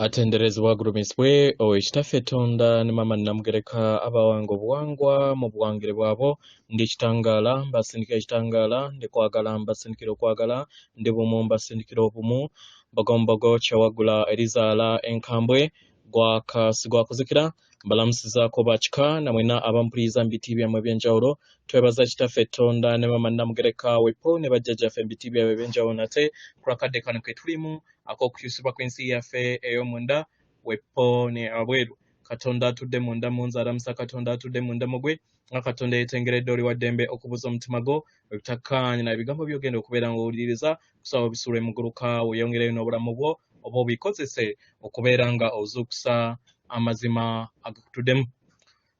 Atenderezebwa agulumizibwe oyo Kitaffe Tonda ne Maama Nnamugereka abawanga obuwangwa mu buwangire bwabwo. Ndi kitangaala mbasindikira ekitangaala, ndi kwagala mbasindikira okwagala, ndi bumu mbasindikira obumu. Mbogombogo kyewaggula erizaala enkambwe, gwaka sigwakuzikira. Mbalamusizaako bakika na mwena abampuliriza mu biti byammwe eby'enjawulo. Twebaza Kitaffe Tonda ne Maama Nnamugereka wepo ne bajjajjaffe mu biti byabwe eby'enjawulo nate ku lwakadde kano ke tulimu ak'okukyusibwa kw'ensi yaffe ey'omunda wepo ne wabweru. Katonda atudde munda mu nze alamusa Katonda atudde munda mu gwe nga Katonda yeetengeredde oli wa ddembe okubuza omutima gwo ebitakkaanya na bigambo by'ogenda okubeera ng'owuliriza kusaba obisuule muguluka weeyongereyo n'obulamu bwo oba obikozese okubeera nga ozuukusa amazima agakutuddemu.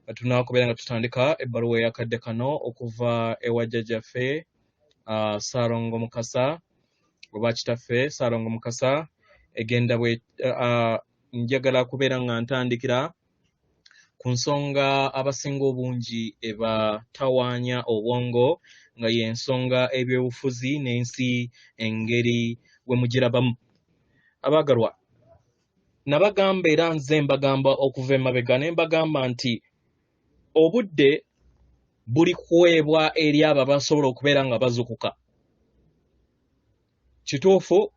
Nga tunakubeera nga tutandika ebbaluwa eyakadde kano okuva ewa jjajjaffe Ssaalongo Mukasa oba kitaffe Ssaalongo Mukasa egenda bwe njagala kubeera nga ntandikira ku nsonga abasinga obungi ebatawaanya obwongo nga y'ensonga ebyobufuzi n'ensi engeri we mugirabamu. Abaagalwa, nabagamba era nze mbagamba okuva emabega ne mbagamba nti obudde buli kuweebwa eri abo abasobola okubeera nga bazukuka. Kituufu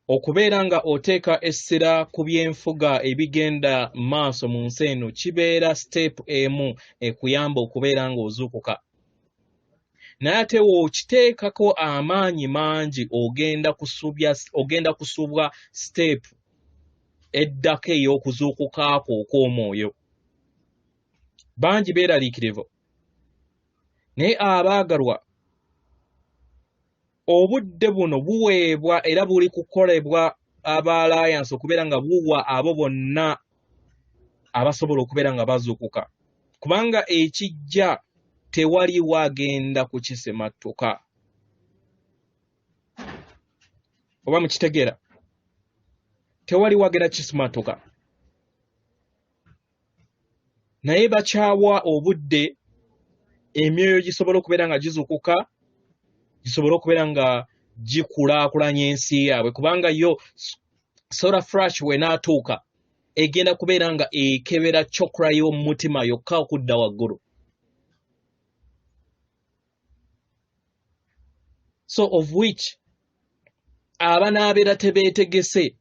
okubeera nga oteeka essira ku byenfuga ebigenda maaso mu nsi eno kibeera siteepu emu ekuyamba okubeera ng'ozuukuka. Naye ate w'okiteekako amaanyi mangi ogenda kusubwa siteepu eddako ey'okuzuukuka kwo okw'omwoyo. Bangi beeraliikirivu. Naye abaagalwa, obudde buno buweebwa era buli kukolebwa aba Alliance okubeera nga buwa abo bonna abasobola okubeera nga bazuukuka, kubanga ekijja tewaliwo agenda kukisimattuka. Oba mukitegeera? Tewaliwo agenda kukisimattuka. Naye bakyawa obudde emyoyo gisobole okubeera nga gizuukuka, gisobole okubeera nga gikulaakulanya ensi yaabwe, kubanga yo solar flash wenaatuuka egenda kubeera nga ekebera chakra y'omu mutima yokka okudda waggulu. So of which abanaabeera tebeetegese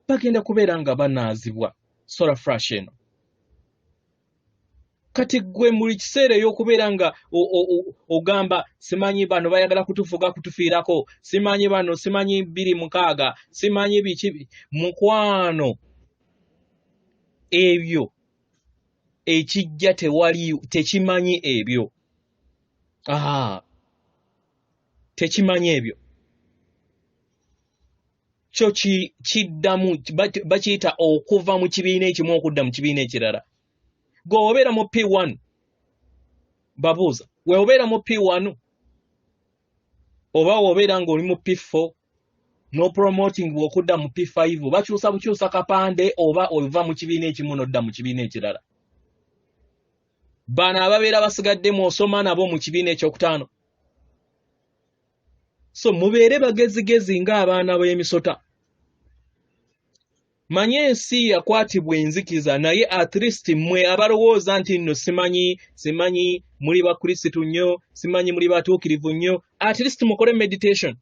bagenda kubeera nga banaazibwa solar flash eno. Kati ggwe buli kiseera ey'okubeera nga ogamba simanyi bano bayagala kutufuga kutufiirako, simanyi bano, simanyi 2006, simanyi biki, mukwano, ebyo ekijja tewali tekimanyi ebyo. Tekimanyi ebyo. Kyo kiddamu bakiyita okuva mu kibiina ekimu okudda mu kibiina ekirala. Gwe obeera mu P1, babuuza, we obeera mu P1 oba obeera ng'oli mu P4 no promoting okudda mu P5, bakyusa bukyusa kapande oba ova mu kibiina ekimu n'odda mu kibiina ekirala. Bano ababeera basigaddemu osoma nabo mu kibiina ekyokutaano. So mubeere bagezigezi ng'abaana b'emisota. Manye ensi yakwatibwa enzikiza, naye at least mmwe abalowooza nti nno simanyi muli bakrisitu nnyo, simanyi muli batuukirivu nnyo, at least mukole meditation,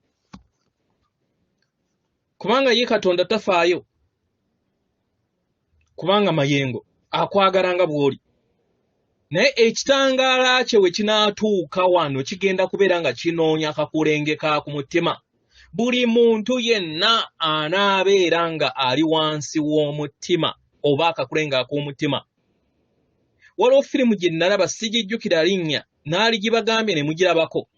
kubanga ye Katonda tafaayo, kubanga mayengo akwagala nga bw'oli. Naye ekitangaala kye we kinaatuuka wano kigenda kubeera nga kinoonya kakulenge ka ku mutima. Buli muntu yenna anaabeera nga ali wansi w'omutima oba akakulenge ak'omutima. Waliwo firimu gye nalaba, sigijjukira linnya, n'aligibagambye ne mugirabako.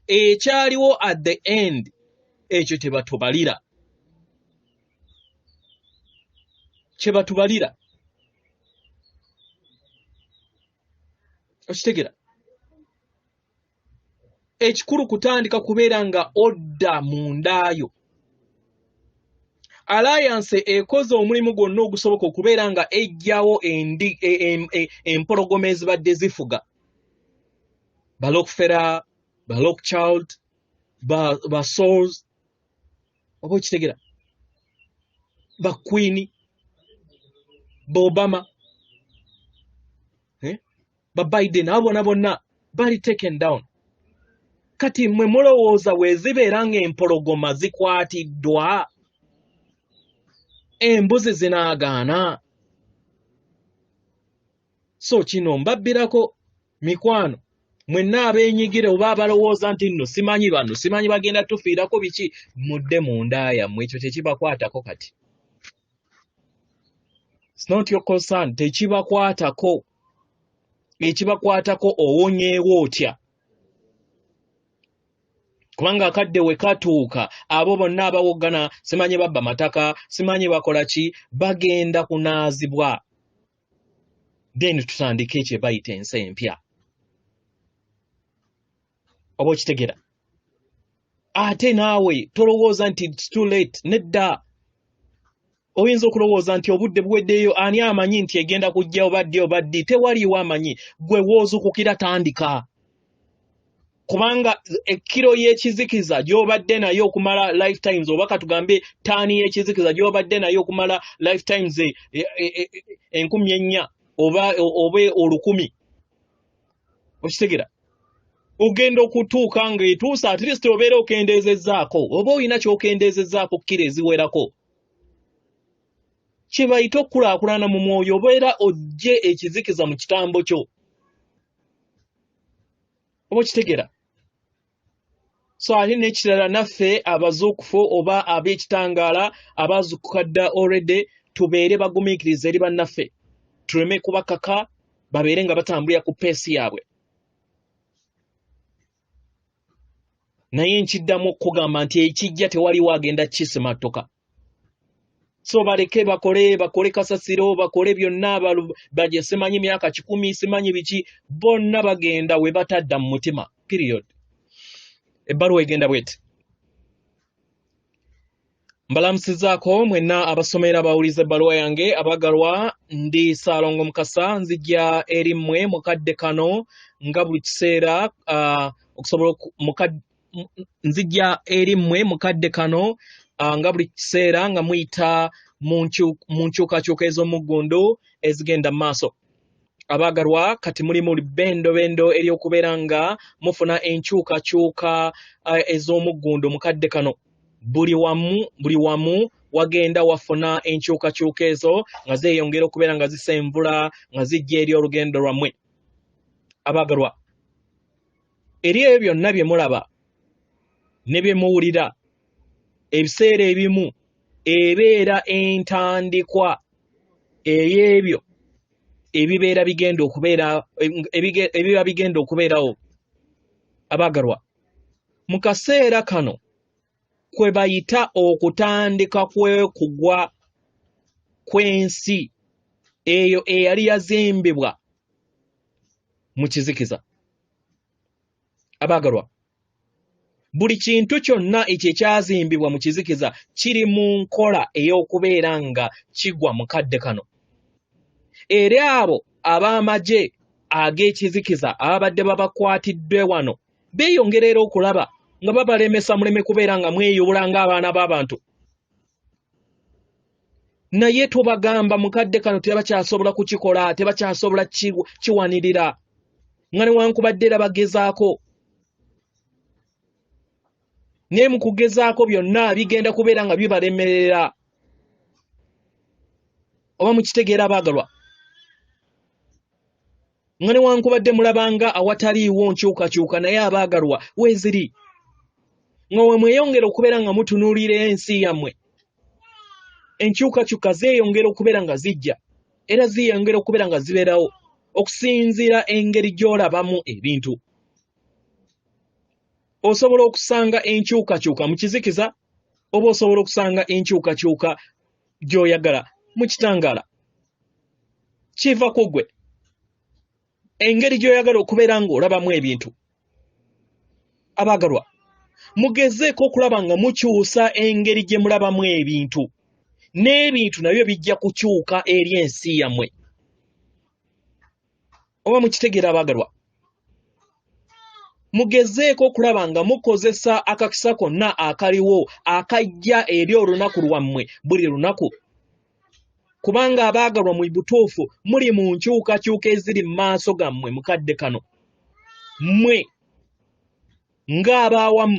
Ekyaliwo at the end ekyo tebatubalira, kye batubalira. Okitegera? Ekikulu kutandika kubeera nga odda mu ndaayo. Alliance ekoze omulimu gwonna ogusoboka okubeera nga ejjawo empologoma ezibadde zifuga ba Rockefeller, ba Rothschild, ba Soros, oba okitegera? Ba Queen, ba Obama, ba Biden, abo bonna bonna bali taken down. Kati mmwe mulowooza bwe zibeera ng'empologoma zikwatiddwa, embuzi zinaagaana? So kino mbabbirako mikwano, mwenna abeenyigira oba abalowooza nti nno simanyi bano, simanyi bagenda tufiirako biki, mudde mu nda yammwe, ekyo tekibakwatako kati. It's not your concern, tekibakwatako. Ekibakwatako owonyeewo otya? Kubanga akadde we katuuka, abo bonna abawoggana simanyi babba mataka, simanyi bakola ki, bagenda kunaazibwa. Then tutandike kye bayita ensi empya. Oba okitegera? Ate naawe tolowooza nti it's too late, nedda. Oyinza okulowooza nti obudde buweddeyo, ani amanyi nti egenda kujja oba ddi oba ddi, tewaliiwo amanyi. Gwe w'ozuukukira tandika. Kubanga ekkiro y'ekizikiza gy'obadde nayo okumala lifetimes, oba katugambe taani y'ekizikiza gy'obadde nayo okumala lifetimes 4000 oba 1000. Okitegera? Ogenda okutuuka ng'etuusa at least obeera okendeezezzaako, oba olina ky'okendeezezzaako kkiro eziwerako. Kye bayita okukulaakulana mu mwoyo, obeera oggye ekizikiza mu kitambo kyo. Oba okitegera? So ate n'ekirala naffe abazuukufu oba ab'ekitangaala abaazuukuka dda already, tubeere bagumiikiriza eri bannaffe. Tuleme kubakaka, babeere nga batambulira ku peesi yaabwe. Naye nkiddamu okukugamba nti ekijja tewaliwo agenda kukisimattuka. So baleke bakole kasasiro, bakole byonna, baje simanyi myaka 100, simanyi biki, bonna bagenda we batadda mu mutima. Period. Ebbaluwa egenda bw'eti. Mbalamusizaako mwenna abasomera abawuliza ebbaluwa yange abagalwa, ndi Ssaalongo Mukasa, nzijja eri mmwe mu kadde kano nga buli kiseera, okusobola nzijja eri mmwe mu kadde kano, nga buli kiseera nga muyita mu nkyukakyuka ez'omuggundu ezigenda mu maaso. Abaagalwa, kati muli mu bendobendo ery'okubeera nga mufuna enkyukakyuka ez'omuggundu mu kadde kano. Buli wamu wagenda wafuna enkyukakyuka ezo nga zeeyongera okubeera nga zisenvula nga zijja eri olugendo lwammwe. Abaagalwa, eri ebyo byonna bye mulaba ne bye muwulira, ebiseera ebimu ebeera entandikwa ey'ebyo ebibeera bigenda okubeera, ebiba bigenda okubeerawo. Abaagalwa, mu kaseera kano kwe bayita okutandika kw'ekugwa kw'ensi eyo eyali yazimbibwa mu kizikiza. Abaagalwa, buli kintu kyonna ekyo ekyazimbibwa mu kizikiza kiri mu nkola ey'okubeera nga kigwa mu kadde kano. Era abo ab'amagye ag'ekizikiza ababadde babakwatiddwe wano beeyongera era okulaba nga babalemesa muleme kubeera nga mweyubula ng'abaana b'abantu. Naye tubagamba mu kadde kano tebakyasobola kukikola, tebakyasobola kiwanirira, nga newankubadde era bagezaako. Naye mu kugezaako byonna bigenda kubeera nga bibalemerera. Oba mukitegeera abaagalwa? Nga newankubadde mulabanga awataliiwo nkyukakyuka, naye abaagalwa weeziri. Nga we mweyongera okubeera nga mutunuulira ensi yammwe, enkyukakyuka zeeyongera okubeera nga zijja, era zeeyongera okubeera nga zibeerawo okusinziira engeri gy'olabamu ebintu. Osobola okusanga enkyukakyuka mu kizikiza, oba osobola okusanga enkyukakyuka gy'oyagala mu kitangaala. Kiva ku ggwe engeri gy'oyagala okubeera ng'olabamu ebintu. Abaagalwa, mugezeeko okulaba nga mukyusa engeri gye mulabamu ebintu, n'ebintu nabyo bijja kukyuka eri ensi yammwe. Oba mukitegeera abaagalwa? Mugezeeko okulaba nga mukozesa akakisa konna akaliwo akajja eri olunaku lwammwe buli lunaku. Kubanga abaagalwa mu butuufu muli mu nkyukakyuka eziri mu maaso gammwe mu kadde kano. Mmwe ng'abaawamu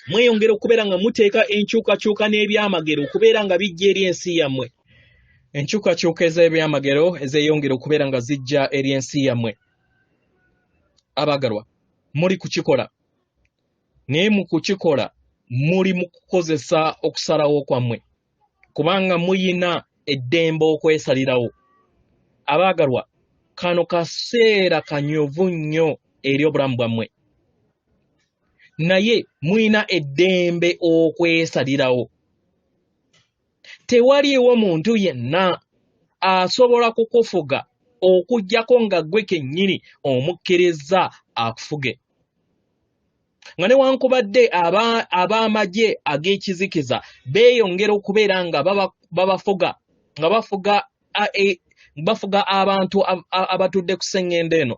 mweyongera okubeera nga muteeka enkyukakyuka n'ebyamagero okubeera nga bijja eri ensi yammwe. Enkyukakyuka ez'ebyamagero ezeeyongera okubeera nga zijja eri ensi yammwe. Abaagalwa, muli kukikola, naye mu kukikola muli mu kukozesa okusalawo kwammwe, kubanga muyina eddembe okwesalirawo. Abaagalwa, kano kaseera kanyuvu nnyo eri obulamu bwammwe, naye mulina eddembe okwesalirawo. Tewaliiwo muntu yenna asobola kukufuga okuggyako nga ggwe kennyini omukkirizza akufuge. Nga newankubadde ab'amagye ag'ekizikiza beeyongera okubeera nga babafuga, nga bafuga abantu abatudde ku sseŋŋendo eno.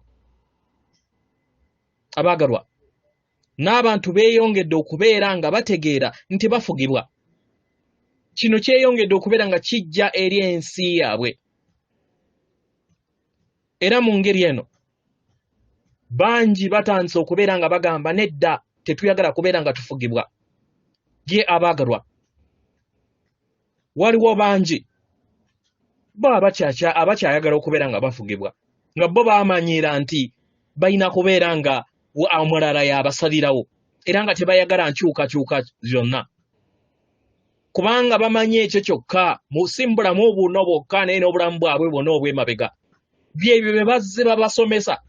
Abaagalwa, n'abantu beeyongedde okubeera nga bategeera nti bafugibwa. Kino kyeyongedde okubeera nga kijja eri ensi yaabwe. Era mu ngeri eno bangi batandise okubeera nga bagamba nedda, tetuyagala kubeera nga tufugibwa. Ye abaagalwa, waliwo bangi bo abakyayagala okubeera nga bafugibwa, nga bo bamanyiira nti balina kubeera nga omulala y'abasalirawo, era nga tebayagala nkyukakyuka zonna, kubanga bamanyi ekyo kyokka si mu bulamu buno bwokka, naye n'obulamu bwabwe bwonna obw'emabega. Byebyo bye bazze babasomesa.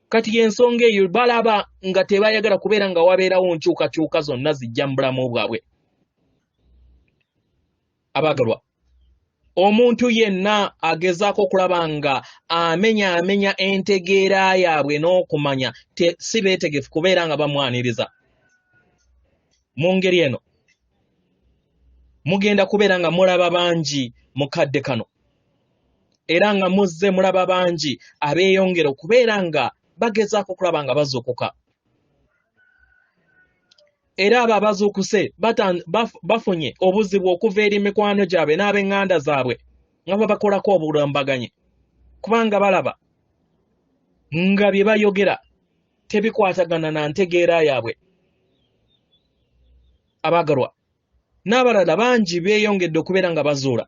Kati y'ensonga eyo balaba nga tebayagala kubeera nga wabeerawo nkyukakyuka zonna zijja mu bulamu bwabwe. Abaagalwa, omuntu yenna agezaako okulaba nga amenyaamenya entegeera yaabwe n'okumanya, si beetegefu kubeera nga bamwaniriza. Mu ngeri eno mugenda kubeera nga mulaba bangi mu kadde kano, era nga muzze mulaba bangi abeeyongera okubeera nga bagezaako okulaba nga bazuukuka. Era abo abazuukuse bafunye obuzibu okuva eri mikwano gyabwe n'ab'eŋŋanda zaabwe nga babakolako obulumbaganyi, kubanga balaba nga bye bayogera tebikwatagana na ntegeera yaabwe. Abaagalwa, n'abalala bangi beeyongedde okubeera nga bazuula.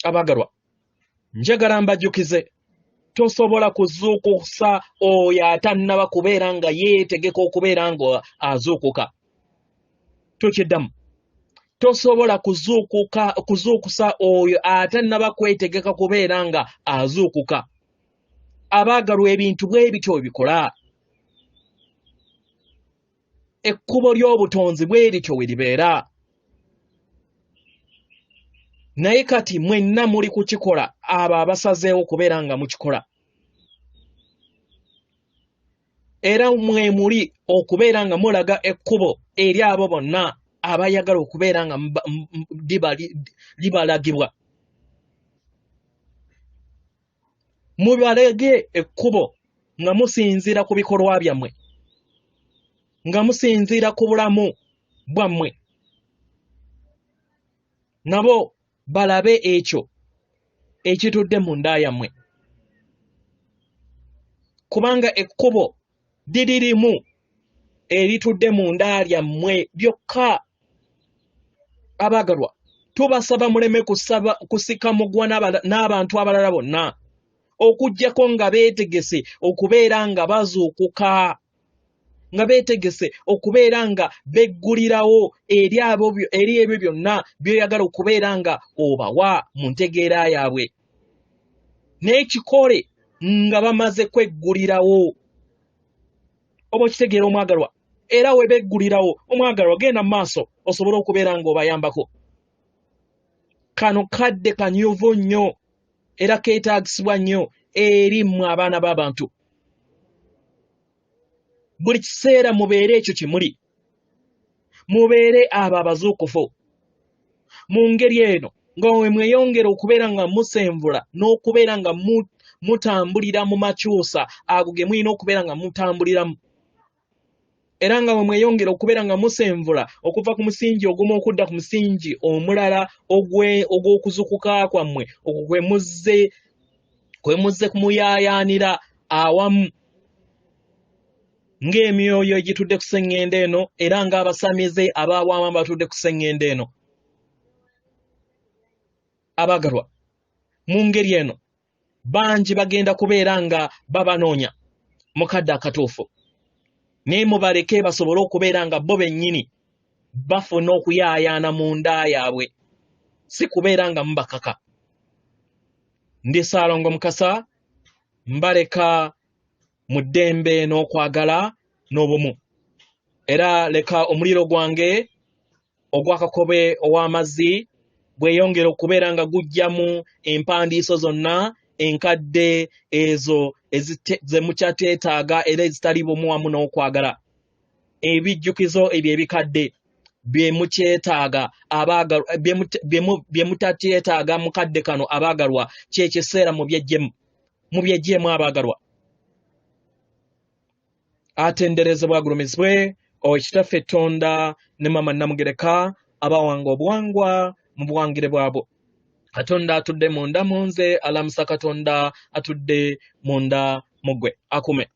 Abaagalwa, njagala mbajjukize, tosobola kuzuukusa oyo atannaba kubeera nga yeetegeka okubeera nga azuukuka. Tukiddamu, tosobola kuzuukusa oyo atannaba kwetegeka kubeera nga azuukuka. Abaagalwa, ebintu bwe bityo bikola. Ekkubo ly'obutonzi bwe lityo we libeera. Naye kati mwenna muli kukikola, abo abasazeewo kubeera nga mukikola. Era mwe muli okubeera nga mulaga ekkubo eri abo bonna abayagala okubeera nga libalagibwa. Mubalage ekkubo nga musinziira ku bikolwa byammwe, nga musinziira ku bulamu bwammwe, nabo balabe ekyo ekitudde mu nda yammwe. Kubanga ekkubo liri limu eritudde mu nda lyammwe lyokka. Abaagalwa, tubasaba muleme kusika mugwa n'abantu abalala bonna, okuggyako nga beetegese okubeera nga bazuukuka, nga beetegese okubeera nga beggulirawo eri ebyo byonna by'oyagala okubeera nga obawa mu ntegeera yaabwe. N'ekikole nga bamaze kweggulirawo. Oba okitegeera omwagalwa, era we beggulirawo omwagalwa, genda mu maaso osobole okubeera ng'obayambako. Kano kadde kanyuvu nnyo era keetaagisibwa nnyo eri mmwe abaana b'abantu. Buli kiseera mubeere ekyo kye muli, mubeere abo abazuukufu. Mu ngeri eno nga we mweyongera okubeera nga musenvula n'okubeera nga mutambulira mu makyusa ago ge mulina okubeera nga mutambuliramu. Era nga bwe mweyongera okubeera nga musenvula okuva ku musingi ogumu okudda ku musingi omulala ogw'okuzukuka kwammwe, okwo kwe muzze kumuyaayaanira awamu ng'emyoyo egitudde ku sseŋŋendo eno, era ng'abasamize ab'awamu abatudde ku sseŋŋendo eno. Abaagalwa, mu ngeri eno bangi bagenda kubeera nga babanoonya mu kadde akatuufu, naye mubaleke basobole okubeera nga bo bennyini bafuna okuyaayaana mu nda yaabwe, si kubeera nga mubakaka. Ndi Ssaalongo Mukasa, mbaleka mu ddembe n'okwagala n'obumu, era leka omuliro gwange ogw'akakobe ow'amazzi gweyongere okubeera nga gujjamu empandiiso zonna enkadde ezo ze mukyateetaaga era ezitali bumu wamu n'okwagala. Ebijjukizo ebyo ebikadde bye mukyetaaga abaagalwa, bye mutakyetaaga mu kadde kano abaagalwa, kye kiseera mubyeggyemu, mubyeggyemu abaagalwa. Atenderezebwa agulumizibwe Owekitaffe Ttonda ne Maama Nnamugereka abawanga obuwangwa mu buwangire bwabwo. Katonda atudde munda mu nze alamusa Katonda atudde munda mu ggwe. Akume.